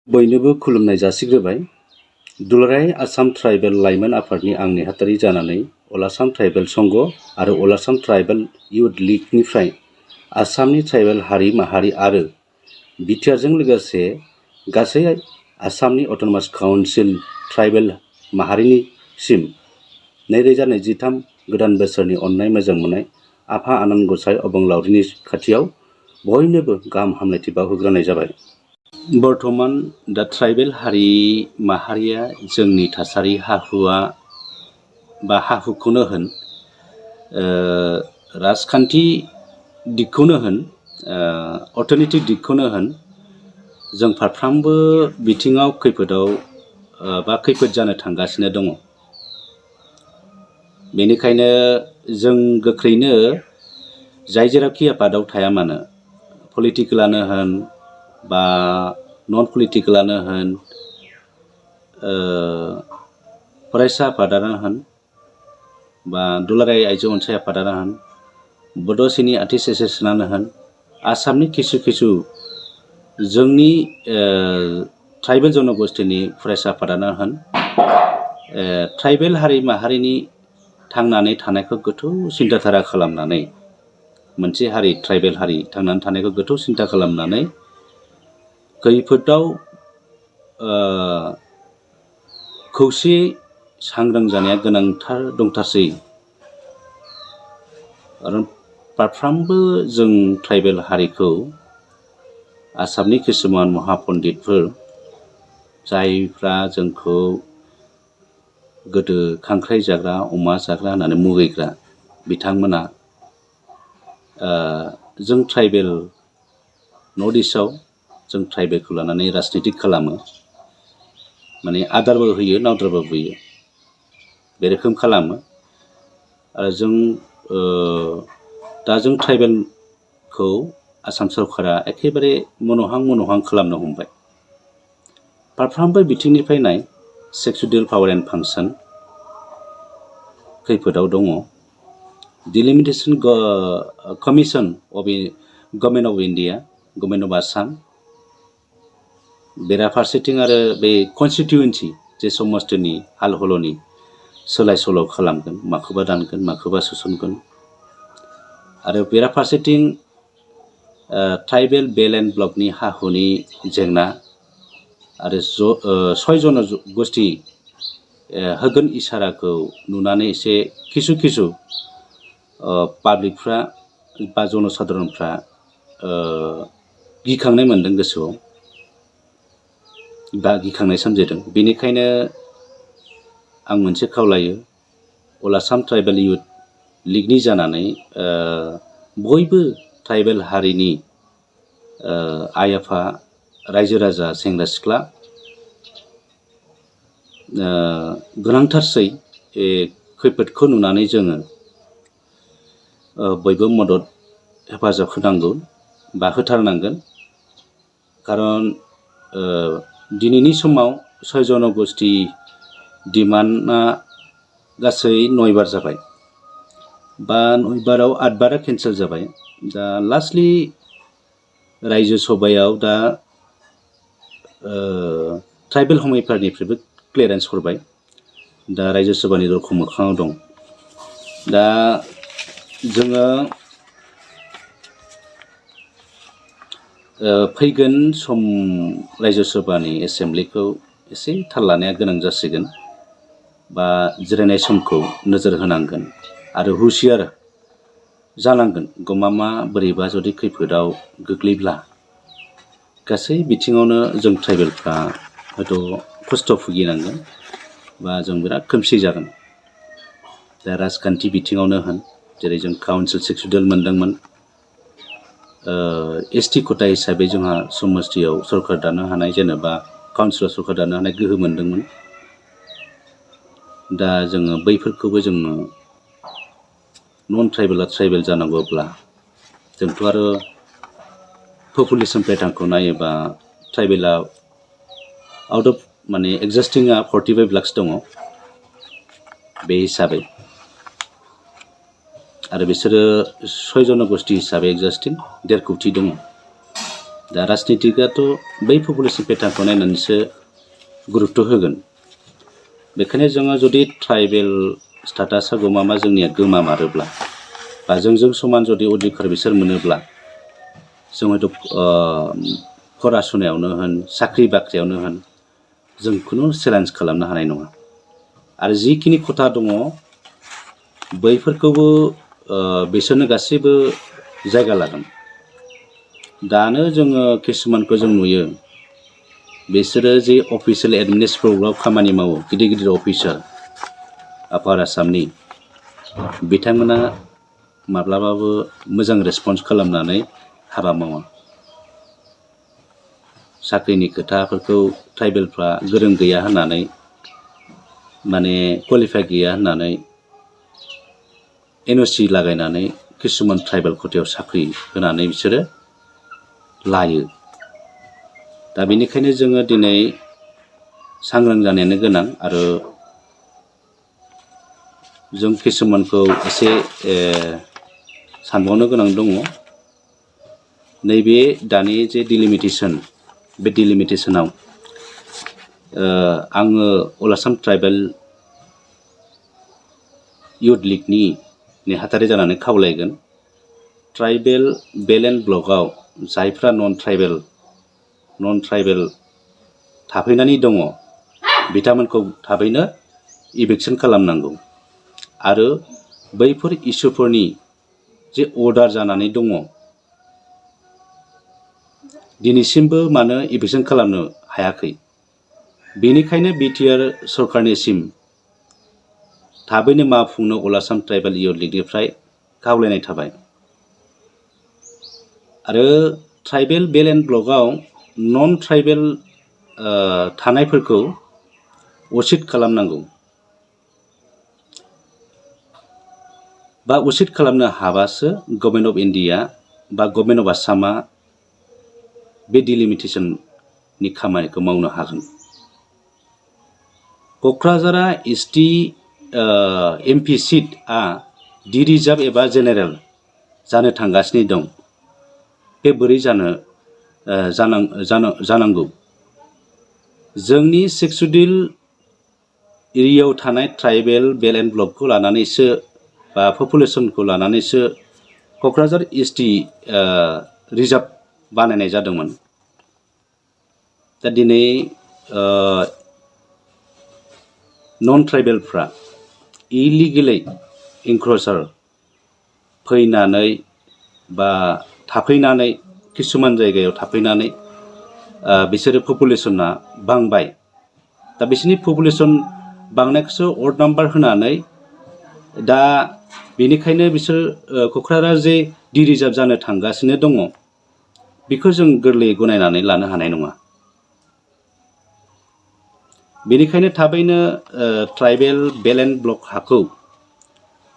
बयनोबो खुलुमनाय जासिग्रोबाय। दुलाराय आसाम ट्राइबेल लाइमोन आफादनि आं नेहाथारि जानानै अल आसाम ट्राइबेल संघ आरो अल आसाम ट्राइबेल इयुथ लीगनिफ्राय आसामनि ट्राइबेल हारि माहारि आरो बिटिआरजों लोगोसे गासै आसामनि अट'नमास काउन्सिल ट्राइबेल माहारिनिसिम 2023 गोदान बोसोरनि अननाय मोजां मोननाय आफा आनान गसाइ अबंलावरिनि खाथियाव बयनोबो गाहाम हामलायथि बावहरग्रोनाय जाबाय। बर्तमान दा ट्राइबेल हारि माहारिया जोंनि थासारि हा-हुआ बा हा-हुखौनो होन, राजखान्थि दिगखौनो होन, अर्थनैतिक दिगखौनो होन, जों फारफ्रामबो बिथिङाव खैफोदाव बा खैफोद जानो थांगासिनो दङ। बेनिखायनो जों गोख्रैनो जाय जेरावखि आफादाव थाया मानो, पलिटिकेलानो होन बा नन पलिटिकेलानो होन, फरायसा आफादानो होन बा दुलाराय आइजो अनसाय आफादानो होन, बड' सिनि आर्टिस्ट एस'सियेसनानो होन, आसामनि किसु जोंनि ट्राइबेल जनगोष्ठीनि फरायसा आफादानो होन, ट्राइबेल हारि माहारिनि थांनानै थानायखौ गोथौ सिन्ताधारा खालामनानै, मोनसे हारि ट्राइबेल हारि थांनानै थानायखौ गोथौ सिन्ता खालामनानै खैफोदाव खौसेयै सांग्रां जानाया गोनांथार दंथारसै। आरो फारफ्रामबो जों ट्राइबेल हारिखौ आसामनि किसुमान महापन्डितफोर, जायफ्रा जोंखौ गोदो खांख्राइ जाग्रा, अमा जाग्रा होननानै मुगैग्रा बिथांमोना जों ट्राइबेल नर्थ इस्टआव जों ट्राइबेलखौ लानानै राजनितिक खालामो, माने आदारबो होयो नावद्राबो बुयो, बे रोखोम खालामो। आरो दा जों ट्राइबेलखौ आसाम सरकारा एखेबारे मन'हां खालामनो हमबाय। फारफ्रामबो बिथिंनिफ्राय नाय, सेक्सुयेल पावार एन्ड फांसन खैफोदाव दङ। Delimitation commission of government of India, government of Assam, बेराफारसेथिं आरो बे कनस्टिटिउन्सि जे समस्तिनि हाल हल'नि सोलाय सोल' खालामगोन, माखौबा दानगोन, माखौबा सोसनगोन। आरो बेराफारसेथिं ट्राइबेल बेल एन्ड ब्लकनि हा-हुनि जेंना आरो 6 जनगोष्ठी होगोन इसाराखौ नुनानै एसे किसु पाब्लिकफ्रा बा जनसाधारनफ्रा गिखांनाय मोनदों गोसोआव, बा गिखांनाय सोमजिदों। बेनिखायनो आं मोनसे खावलायो, अल आसाम ट्राइबेल इयुथ लीगनि जानानै बयबो ट्राइबेल हारिनि आइ आफा, रायजो राजा, सेंग्रा सिख्ला गोनांथारसै खैफोदखौ नुनानै जोङो बयबो मदद हेफाजाब होनांगौ बा होथारनांगोन। खारन दिनैनि समाव 6 जनगोष्ठी डिमान्डआ गासै 9 बार जाबाय, बा 9 बाराव 8 बारा केन्सेल जाबाय। दा लास्टलि रायजो सभायाव दा ट्राइबेल हमैफोरनिफ्रायबो क्लियारेन्स हरबाय, दा रायजो सभानि दरखं मोखाङाव दं। दा जोङो फैगोन सम रायजो सभानि एसेम्ब्लिखौ एसे थाल लानाया गोनां जासिगोन, बा जिरायनाय समखौ नोजोर होनांगोन आरो हुसियार जानांगोन। गमामा बोरैबा जुदि खैफोदाव गोग्लैब्ला गासै बिथिङावनो जों ट्राइबेलफ्रा हयथ' खस्थ' भुगिनांगोन, बा जों बिराद खोमसि जागोन। दा राजखान्थि बिथिङावनो होन, जेरै जों काउन्सिल सेक्सुयेल मोनदोंमोन, एसटि खथा हिसाबै जोंहा समस्तियाव सरकार दानो हानाय, जेनेबा काउन्सिलाव सरकार दानो हानाय गोहो मोनदोंमोन। दा जोङो बैफोरखौबो जोङो नन ट्राइबेला ट्राइबेल जानांगौब्ला, जोंथ' आरो पपुलेसन पेटार्नखौ नायोबा ट्राइबेला आउट अफ माने एक्जिस्टिंआ 45 लाखस दङ बे हिसाबै, आरो बिसोरो 6 जनगोष्ठी हिसाबै एक्जिस्टिं 1.5 कोटि दङ। दा राजनितिकआथ' बै पपुलेसन पेटार्नखौ नायनानैसो गुरुत्व होगोन। बेखायनो जोङो जुदि ट्राइबेल स्टेटासा गमामा जोंनिया गोमामारोब्ला बा जोंजों समान जुदि अधिकार बिसोर मोनोब्ला जों हयथ' फरासुनायावनो होन साख्रि बाख्रियावनो होन जों खुनु चेलेन्ज खालामनो हानाय नङा। आरो जिखिनि खथा दङ बैफोरखौबो बिसोरनो गासैबो जायगा लागोन। दानो जोङो किसुमानखौ जों नुयो बिसोरो जे अफिसियेल एडमिनिस्ट्रेटिभआव खामानि मावो गिदिर गिदिर अफिसार आपार आसामनि बिथांमोना माब्लाबाबो मोजां रेसपन्स खालामनानै हाबा मावा। साख्रिनि खोथाफोरखौ ट्राइबेलफ्रा गोरों गैया होननानै माने क्वालिफाइ गैया होननानै NOC लागायनानै किसुमान ट्राइबेल खथायाव साख्रि होनानै बिसोरो लायो। दा बेनिखायनो जोङो दिनै सांग्रां जानायानो गोनां आरो जों किसुमानखौ एसे सानबावनो गोनां दङ। नैबे दानि जे डिलिमिटेसन बे डिलिमिटेसनाव आङो अल आसाम ट्राइबेल इउथ लिगनि नेहाथारि जानानै खावलायगोन ट्राइबेल बेल एन्ड ब्लकआव जायफ्रा नन ट्राइबेल थाफैनानै दङ बिथांमोनखौ थाबैनो इभिकसन खालामनांगौ आरो बैफोर इसुफोरनि जे अर्डार जानानै दङ दिनैसिमबो मानो इभिकसन खालामनो हायाखै। बेनिखायनो BTR सरकारनिसिम थाबैनो मावफुंनो अल आसाम ट्राइबेल इउथ लिगनिफ्राय खावलायनाय थाबाय। आरो ट्राइबेल बेल एन्ड ब्लकआव नन ट्राइबेल थानायफोरखौ असित खालामनांगौ बा असित खालामनो हाबासो गभर्नमेन्ट अफ इन्डिया बा गभर्नमेन्ट अफ आसामा बे डिलिमिटेसननि खामानिखौ मावनो हागोन। क'क्राझारा ST MP सिटआ डि रिजार्भ एबा जेनेरेल जानो थांगासिनो दं। बे बोरै जानांगौ? जोंनि 6 शिड्युल एरियायाव थानाय ट्राइबेल बेल एन्ड ब्लकखौ लानानैसो बा पपुलेसनखौ लानानैसो क'क्राझार ST रिजार्भ बानायनाय जादोंमोन। दा दिनै नन ट्राइबेलफ्रा इलिगेलै इनक्रोचार फैनानै बा थाफैनानै किसुमान जायगायाव थाफैनानै बिसोरो पपुलेसना बांबाय। दा बिसोरनि पपुलेसन बांनायखौसो अर्ड नाम्बार होनानै दा बेनिखायनो बिसोर क'क्राझार जे डि रिजार्भ जानो थांगासिनो दङ बेखौ जों गोरलैयै गनायनानै लानो हानाय नङा। बेनिखायनो थाबैनो ट्राइबेल बेल एन्ड ब्लक हाखौ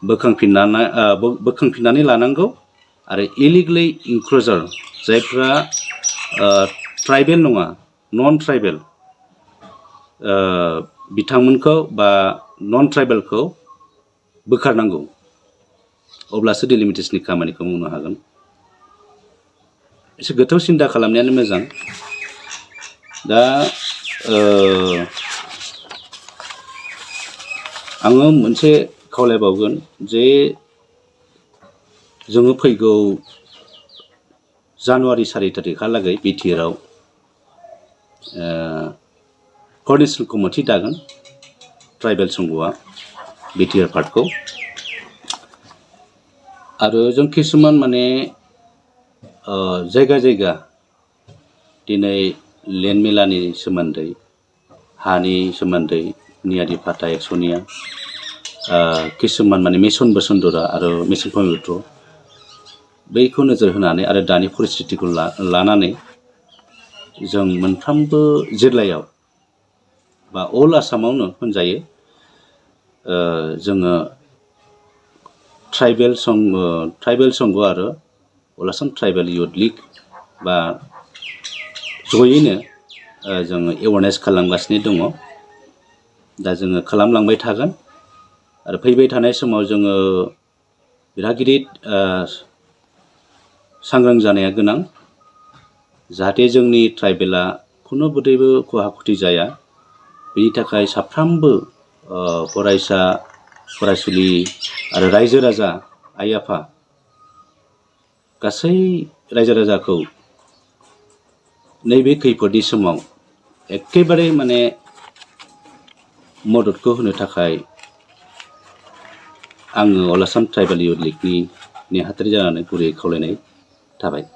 बोखांफिननानै लानांगौ आरो इलिगेलै इनक्रोचार जायफ्रा ट्राइबेल नङा नन ट्राइबेल बिथांमोनखौ बा नन ट्राइबेलखौ बोखारनांगौ अब्लासो डिलिमिटेसननि खामानिखौ मावनो हागोन। एसे गोथौ सिन्ता खालामनायानो मोजां। दा आङो मोनसे खावलायबावगोन जे जोङो फैगौ जानुवारि 4 तारिखहालागै BTRआव कर्डिनेसन कमिटि दागोन ट्राइबेल संघआ BTR पार्टखौ। आरो जों किसुमान माने जायगा जायगा दिनै लेन्ड मेलानि सोमोन्दै हानि सोमोन्दै नियादि फाटा एक्सनिया किसुमान माने मिशन बसुन्धरा आरो मिशन पवित्र बैखौ नोजोर होनानै आरो दानि परिस्थितिखौ लानानै जों मोनफ्रोमबो जिल्लायाव बा अल आसामावनो होनजायो जोङो ट्राइबेल संघ आरो अल आसाम ट्राइबेल इउथ लिग बा जयैनो जोङो एवारनेस खालामगासिनो दङ। दा जोङो खालामलांबाय थागोन आरो फैबाय थानाय समाव जोङो बिराद गिदिर सांग्रां जानाया गोनां। जाहाथे जोंनि ट्राइबेला खुनुबोदैबो खहा खथि जाया बेनि थाखाय साफ्रोमबो फरायसा फरायसुलि आरो रायजो राजा आइ आफा गासै रायजो राजाखौ नैबे खैफोदनि समाव एखेबारे माने मददखौ होनो थाखाय आङो अल आसाम ट्राइबेल इउथ लिगनि नेहाथारि जानानै गुरैयै खावलायनाय थाबाय।